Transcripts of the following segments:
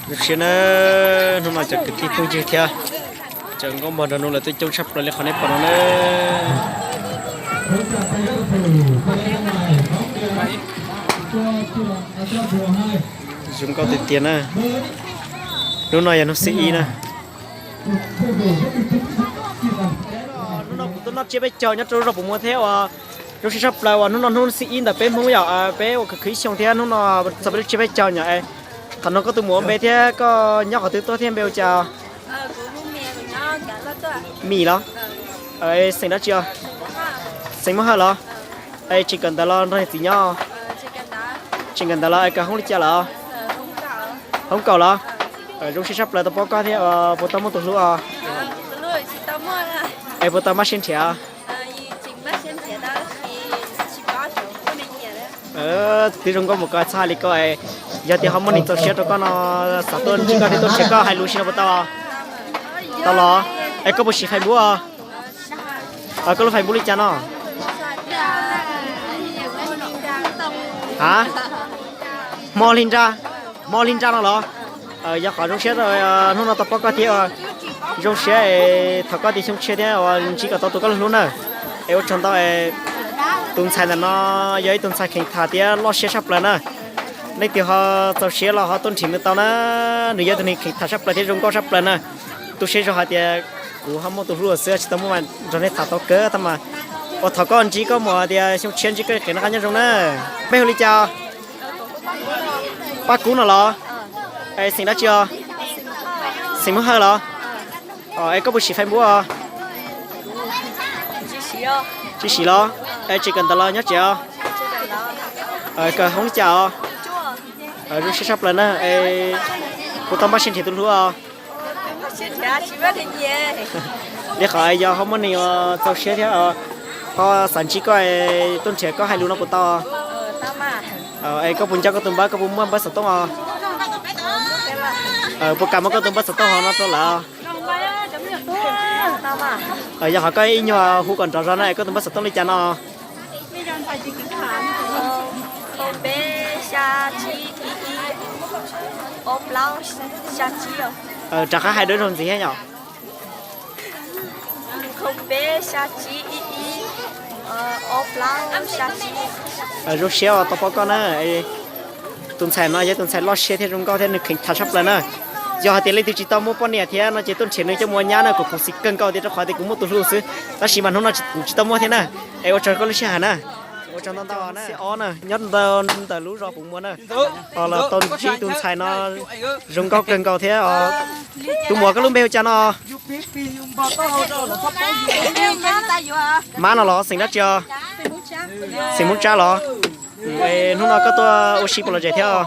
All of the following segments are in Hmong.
Zoo siab na, hnub no cov kwv tij phooj ywg thiab cov nkauj npog nrog nws lawv tuaj coob tshaj plaws li qhov nej pom no na. Zoo nkauj tiag tiag na. Hnub no yog hnub xiab ib na. Hnub no kuv tuaj noj tsiab peb caug nyob rau lub zos Pus Muas thiab uas zoo siab tshaj plaws uas hnub no hnub xiab ib ntawm peb Hmoob yom, peb ua khwv khwv ib xyoos thiab hnub no txog peb lub tsiab peb caug nyom. Qhov no koj tus muam ua npe thiab koj nyob qhov twg tuaj thiab npe ua cas? Mim los? Xeem dab tsi os? Xeem Muaj Hawj los? Es tsis kawm ntawv los nrog niam txiv nyob? Tsis kawm ntawv los es kawm hoob li cas lawm? Hoob kaum los? Zoo siab tshaj plaws tau pom koj thiab, puas tau muaj tus hlub os? Es puas tau mab siab nrhiav? Twb zoo nkauj mus koj txhob hais li ko, yog tias ho muaj neeg txaus siab rau koj no, xav tuaj ntsib koj thiab tuaj nrhiav koj hais lus si no puas tau? Tau los? Es koj puas siv Facebook os? Koj lub Facebook li cas no? Ha? Hmo Hli Nra, Hmo Hli Nra no los? Yog qhov zoo siab hnub no tau pom koj thiab, zoo siab thov koj tias xyoo tshiab thiab ntsib kom tau tus koj hlub na. Es ua tsaug ntau. Tus ntxhais ntawm no yog ib tug ntxhais kheev tham thiab loj siab tshaj plaws na. Leej twg ho txaus siab los ho tuaj nrhiav nws tau na. Nws yog tus neeg kheev tham tshaj plaws thiab zoo nkauj tshaj plaws na. Tu siab zog hais tias kuv ho muaj tus hlub xwb tsis tau muaj nrog nej tham tau kawg tab mas. Ua thov koj ntsib koj mus tias xyoo tshiab ntsib koj qias noj qab nyob zoo na. Npe hu li cas? Paj Kub no los? Xeem dab tsi os? Xeem Muaj Hawj los? Es koj puas siv Facebook os? Tsis siv los? Es tsis kawm ntawv los nyob tsev os? Kawm hoob li cas os? Zoo siab tshaj plaws na. Kuv tau npaj siab nrhiav tus hlub os. Li qhov yog ho muaj neeg uas txaus siab thiab ho xav ntsib koj tuaj nrhiav koj hais lus no puas tau? Es koj puas nco koj tus npawb, koj puas muaj npawb xov tooj os? Puas kam muab koj tus npawb xov tooj hauv no rau lawv? Yog qhov koj ib nyuag hu kom nrov zog na, es koj tus npawb xov tooj li cas no? Rov qab hais dua zaug ntxiv thiab yom. Zoo siab uas tau pom koj na. Tus ntxhais no yog tus ntxhais loj siab thiab zoo nkauj thiab nws kheev tham tshaj plaws na. Yog hais tias leej twg tsis tau muaj poj niam thiab no ces tuaj nrhiav nws coj mus ua nyab na, kuv khuv xim kawg nkaus tias rau qhov tias kuv muaj tus hlub xwb, tab sis mas hnub no kuv tsis tau muaj thiab na. Es ua tsaug koj lub sij hawm na. Ua tsaug ntau ntau na. Ob na, nyob ntawm lub zos Pus Muas na. Los tau ntsib tus ntxhais no zoo nkauj kawg nkaus thiab. Tus muam koj lub npe hu cas no? Mab no los xeem dab tsi os? Xeem Hmoob Tsab los? Hnub no koj tuaj ua si puas lom zem thiab?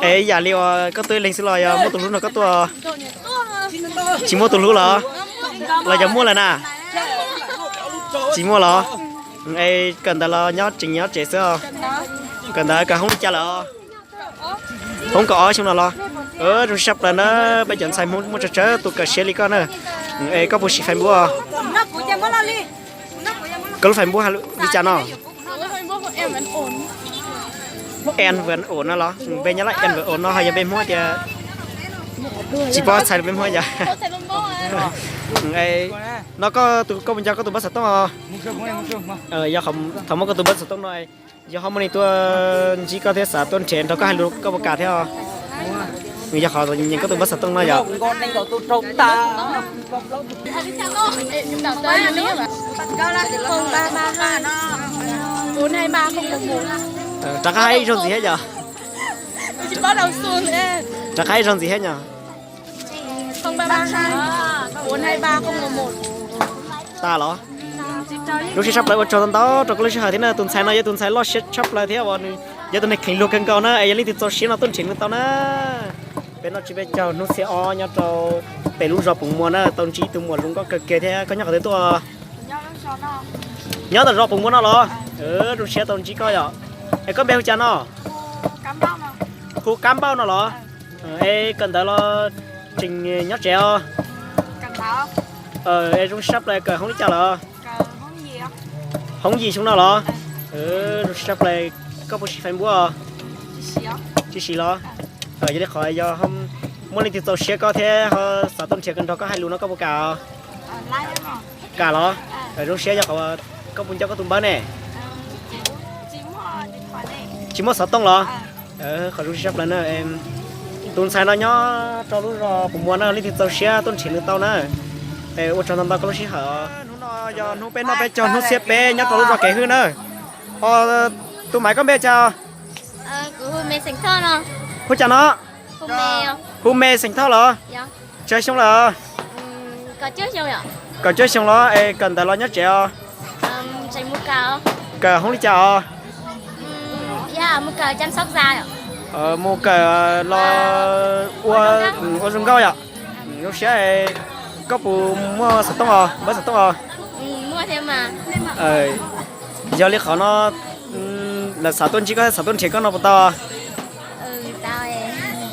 Es yam li uas koj tuaj ib leeg xwb los yog muaj tus hlub nrog koj tuaj? Tsis muaj tus hlub los? Los yog muaj lawm na? Tsis muaj los? Es kawm ntawv los nyob tsev, nyob tsev xwb os? Kawm ntawv kawm hoob li cas lawm? Hoob kaum ob xyoo no los? Zoo siab tshaj plaws na, peb cov ntxhais Hmoob muaj tsawg tsawg tus kawm siab li koj na. Es koj puas siv Facebook os? Koj lub Facebook li cas no? An Vn Ua no los? Npe nyob lawm An Vn Ua no ho yog npe Hmoob tias? Tsis paub txhais npe Hmoob yom. No koj tus, koj puas nco koj tus npawb xov tooj os? Yog thov muab koj tus npawb xov tooj no, yog ho muaj neeg tuaj ntsib koj thiab xav tuaj nrhiav nrog koj hais lus koj puas kam thiab? Yog qhov nyeem koj tus npawb xov tooj no yom. Rov qab hais ib zaug ntxiv thiab yom. Rov qab ib zaug ntxiv thiab yom. Tas los? Zoo siab tshaj plaws, ua tsaug ntau ntau rau koj lub sij hawm thiab na. Tus ntxhais no yog tus ntxhais loj siab tshaj plaws thiab uas nws yog tus neeg kheev luag kawg nkaus na. Es yog leej twg txaus siab no tuaj nrhiav nws tau na. Peb noj tsiab peb caug hnub xiab ob nyob rau pem lub zos Pus Muas na, tau ntsib tus muam zoo nkauj kawg kiag thiab. Koj nyob qhov twg tuaj? Nyob tom zos Pus Muas no los? Zoo siab tau ntsib koj yom. Es koj npe hu cas no? Hu Kab Npauj no los? Es kawm ntawv los tseem nyob tsev os? Es zoo siab tshaj plaws, kawm hoob li cas lawm? Hoob yim xyoo no los? Zoo siab tshaj plaws, koj puas siv Facebook os? Tsis siv los? Yog li qhov yog muaj leej twg txaus siab koj thiab ho xav tuaj nrhiav koj nrog koj hais lus no koj puas kam? Kam los? Zoo siab yog qhov koj puas nco koj tus npawb ne? Tsis muaj xov tooj los? Qhov zoo siab tshaj plaws na. Tus ntxhais no nyob rau lub zos Pus Muas no, leej twg txaus siab tuaj nrhiav nws tau na. Ua tsaug ntau ntau koj lub sij hawm. Hnub no yog hnub peb noj peb caug hnub xiab peb nyob rau lub zos Kev Hwj na. Tus maiv koj npe cas? Hu cas no? Hu Me xeem Thoj los? Tsawg xyoo lawm? Kaum cuaj xyoo los? Es kawm ntawv los nyob tsev os? Kawm hoob li cas os? Mus kawm los ua, ua zoo nkauj yom. Zoo siab. Koj puas muaj xov tooj os, npawb xov tooj os? Yog li qhov no lawv xav tuaj ntsib koj, xav tuaj nrhiav koj no puas tau?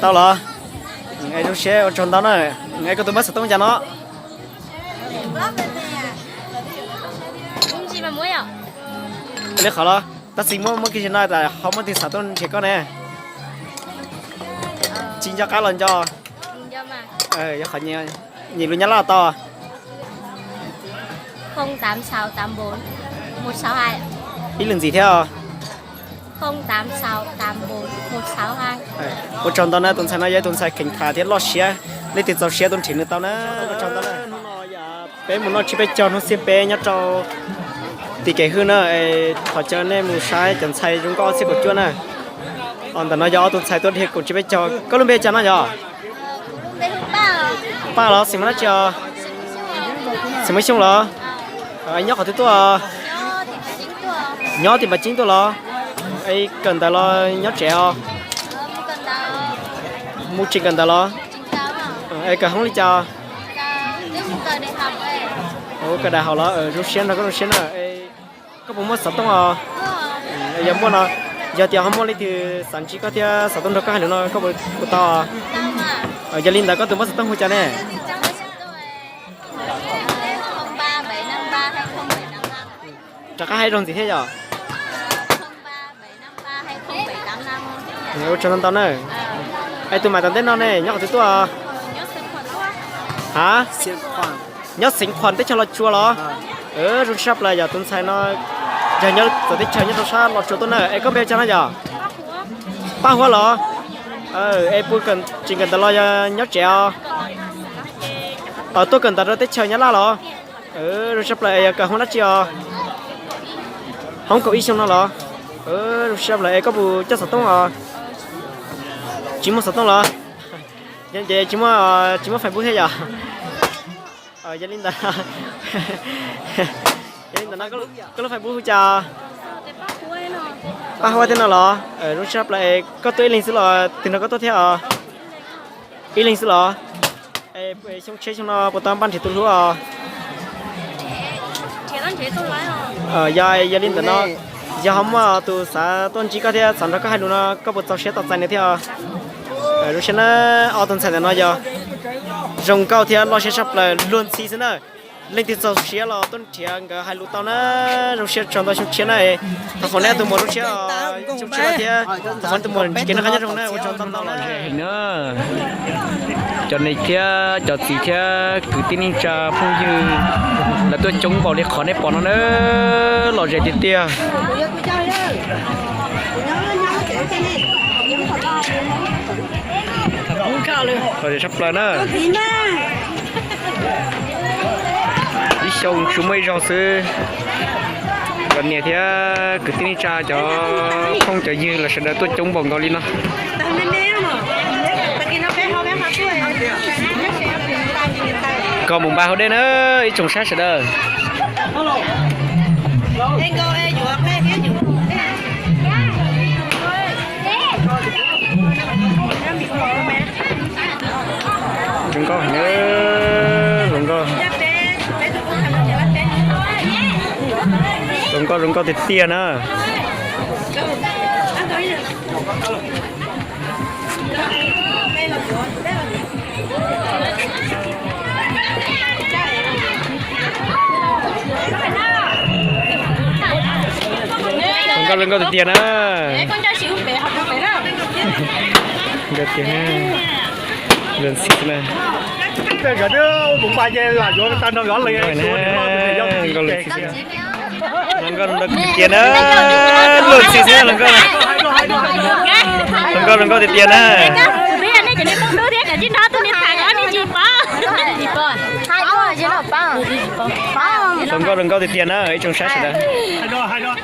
Tau los? Es zoo siab ua tsaug ntau na. Es koj tus npawb xov tooj cas no? Li qhov los tab sis muaj muaj kiag no tas ho muaj tus xav tuaj nrhiav koj ne. Tsis nco qab los nco. Yog qhov nyiam lus Nyab Laj tau. Ib lwm ntxiv thiab. Ua tsaug ntau na, tus ntxhais no yog ib tus ntxhais kheev tham thiab loj siab, leej twg txaus siab tuaj nrhiav nws tau na. Ua tsaug ntau na. Peb mus noj tsiab peb caug hnub xiab peb nyob rau tim Kev Hwj na, thov caw nej mus saib cov ntxhais zoo nkauj ob txhiab kaum cuaj na. Ntawm no yog ob tug ntxhais tuaj dhia kaum tsiab peb caug. Koj lub npe cas no yog? Paj los xeem Hmoob dab tsi os? Xeem Hmoob Xyooj los? Nyob qhov twg tuaj? Nyob tim Npas Ceeb tuaj los? Kawm ntawv los nyob tsev os? Mus tseem kawm ntawv los? Es kawm hoob li cas? Kawm daim hauv los? Zoo siab nrog koj zoo siab na. Koj puas muaj xov tooj os? Yog muaj no, yog tias ho muaj leej twg xav ntsib koj thiab xav tuaj nrog koj hais lus no koj puas tau? Yog li ntawd koj tus npawb xov tooj hu cas ne? Rov qab hais zoo ntxiv thiab yom. Ua tsaug ntau ntau na. Es tus maiv tom ntej no ne nyob qhov twg tuaj? Ha, nyob Xeev Khuam teb chaws Los Tsuas los? Zoo sab plaws yog tus ntxhais no, yog nyob txawv teb chaws nyob rau sab Los Tsuas tuaj na. Es koj npe cas no yog? Paj Huab los? Es puas tseem kawm ntawv los yog nyob tsev os? Tuaj kawm ntawv rau teb chaws Nyab Laj los? Zoo sab plaws. Es yog kawm hoob dab tsi os? Hoob kaum ib xyoo no los? Zoo sab plaws. Es koj puas coj xov tooj os? Tsis muaj xov tooj los? Ces tsis muaj, tsis muaj Facebook thiab yom? Yog li ntawd, yog li ntawd no koj lub Facebook hu cas? Paj Huab thiab no los? Zoo sab plaws. Es koj tuaj ib leeg xwb los twg nrog koj tuaj thiab os? Ib leeg xwb los? Xyoo tshiab xyoo no puas tau npaj nrhiav tus hlub os? Yog, yog li ntawd no, yog ho muaj tus xav tuaj ntsib koj thiab xav nrog koj hais lus no koj puas txaus siab tos txais nws thiab os? Zoo siab na. Ob tug ntxhais ntawm no yog zoo nkauj thiab loj siab sab plaws luag ntxhi xwb na. Leej twg txaus siab los tuaj nrhiav nkawd hais lus tau na. Zoo siab tsaug ntau xyoo tshiab na. Thov foom nej tus muam zoo siab, xyoo tshiab thiab thov foom nej tus muam tsis kev noj qab nyob zoo na. Ua tsaug ntau ntau na. Cov niam thiab cov txiv thiab kwv tij neej tsa phooj ywg, lawv tuaj coob npaum li qhov nej pom no na, lom zem tiag tiag. Lom zem tshaj plaws na. Ib xyoo tsuas muaj ib zaug xwb. Cov niam thiab kwv tij neej tsa, cov phooj cov ywg los sawv daws tuaj coob npaum nkaus li no. Koj mus npaj hauv dej na, ib tsoom saib sawv daws. Zoo nkauj heev, zoo nkauj. Zoo nkauj, zoo nkauj tiag tiag na. Zoo nkauj, zoo nkauj tiag tiag na. Nkauj tiag na. Luag ntxhi xwb na. Nkauj ntxhi xwb. Hluas nkauj hluas nkauj tiag tiag na. Luag ntxhi xwb na hluas nkauj. Hluas nkauj hluas nkauj tiag tiag na. Hluas nkauj hluas nkauj tiag tiag na ib tsoom saib sawv daws.